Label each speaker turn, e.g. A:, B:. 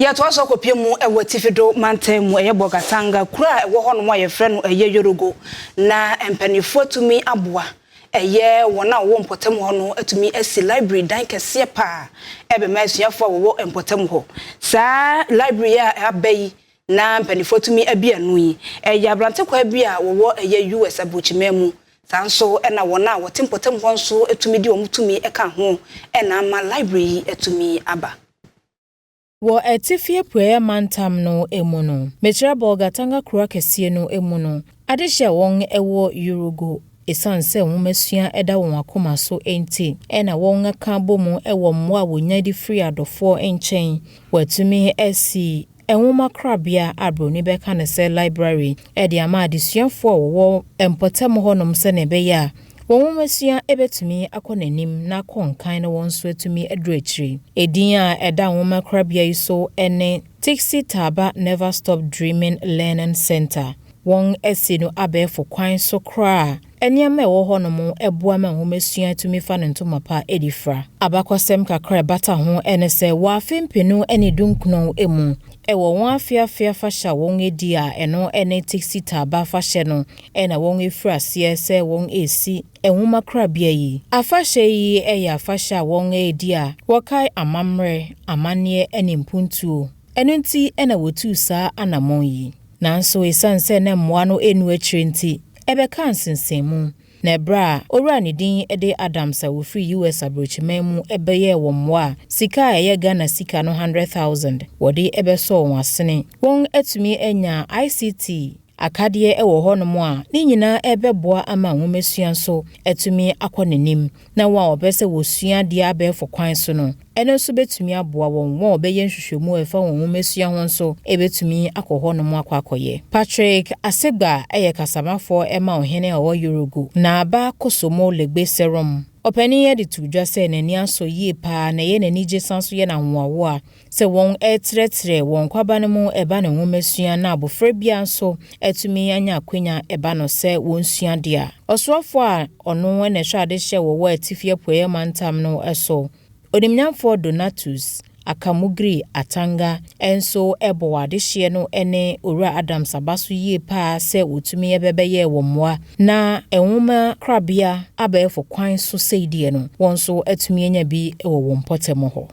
A: Yɛtoa so akɔpie mu ɛwɔ Atifido mantam mu, ɛyɛ Bolgatanga kuro a ɛwɔ hɔnom a yɛfrɛ no ɛyɛ Yorogo, na mpanimfoɔ atumi aboa ɛyɛ wɔn a wɔwɔ mpɔtam hɔ no atumi asi library dan kɛseɛ paa ɛbɛma asuafoɔ a wɔwɔ mpɔtam hɔ. Saa library a aba yi na mpanimfoɔ atumi abi ano yi, ɛyɛ aberantekwaa bi a wɔwɔ ɛyɛ US aburokyiman mu. Saa nso ɛna wɔn a wɔte mpɔtam hɔ nso atumi de wɔn tumi ɛka ho ɛna ama library yi atumi aba.
B: Wɔ Atifi Apueeɛ mantam no mu no, mekyerɛ Bolgatanga kuro kɛseɛ no mu no, adehyɛ a wɔn wɔ Yurugo, ɛsiane sɛ nwomasua da wɔn akoma so nti, ɛna wɔn aka bɔ mu wɔ mmoa a wɔnya de firi adɔfoɔ nkyɛn. Wɔatumi asi nwoma korabea a buroni bɛka no sɛ library de ama adesuafoɔ a wɔwɔ mpɔtam hɔnom, sɛnea ɛbɛyɛ a wɔn nwomasua bɛtumi akɔ n'anim na akɔ nkan na wɔn nso atumi aduru akyire. Edin a ɛda nwoma korabea yi so ne Tixi Taba Never Stop Dreaming Learning Center. Wɔn asi no abɛɛfo kwan so koraa. Nneɛma a ɛwɔ hɔnom boa ma nwomasua tumi fa ne ntoma pa di fra. Abakɔsɛm kakra a ɛbata ho ne sɛ, wɔ afe 2019 mu, ɛwɔ wɔn afe afe afahyɛ a wɔn adi a ɛno ne Tixi Taba afahyɛ no, ɛna wɔn afiri aseɛ sɛ wɔn resi nwoma korabea yi. Afahyɛ yi yɛ afahyɛ a wɔn redi a wɔkae amammerɛ, amanneɛ ne mpuntuo. Ɛno nti ɛna wɔtuu saa anammɔn yi. Nanso ɛsiane sɛ na mmoa no ɛnnu akyire nti, ɛbɛka nsensɛnmu. Na ɛberɛ a owura ne din de Adams a wɔfiri US aburokyiman mu bɛyɛɛ wɔn mmoa a sika a ɛyɛ Ghana sika no 100,000 wɔde bɛsɔɔ wɔn asene. Wɔn atumi anya ICT akadeɛ wɔ hɔnom a ne nyinaa ɛbɛboa ama nwomasua nso atumi akɔ n'anim, na wɔn a wɔpɛ sɛ wɔsua adeɛ abɛɛfo kwan so no, ɛno nso bɛtumi aboa wɔn. Wɔn a wɔbɛyɛ nhwehwɛmu a ɛfa wɔn nwomasua ho nso ɛbɛtumi akɔ hɔnom akɔ akɔyɛ. Patrick Asegba yɛ kasamafoɔ ma ɔhene a ɔwɔ Yorogo na aba Kosomo Legbe Serom. Ɔpanin yi de to dwa sɛ n'ani asɔ yie paa na ɛyɛ n'ani gye san so yɛ n'ahoahoa sɛ wɔn ɛretrɛtrɛ wɔn kwaba no mu ɛba ne nwomasua, na abɔfra biara nso atumi anya akwanya ɛba no sɛ wɔnsua deɛ a. Ɔsoafoɔ a ɔno na ɛhwɛ adehyɛ wɔwɔ Atifi Apueeɛ mantam no so, Onimnyamfoɔ Donatus Akamugri Atanga, nso bɔ wɔ adehyeɛ no ne Owura Adams aba so yie paa sɛ wɔtumi bɛbɛyɛɛ wɔn mmoa na nwoma korabea abɛɛfo kwan so sei deɛ no, wɔn nso atumi anya bi wɔ wɔn mpɔtam hɔ.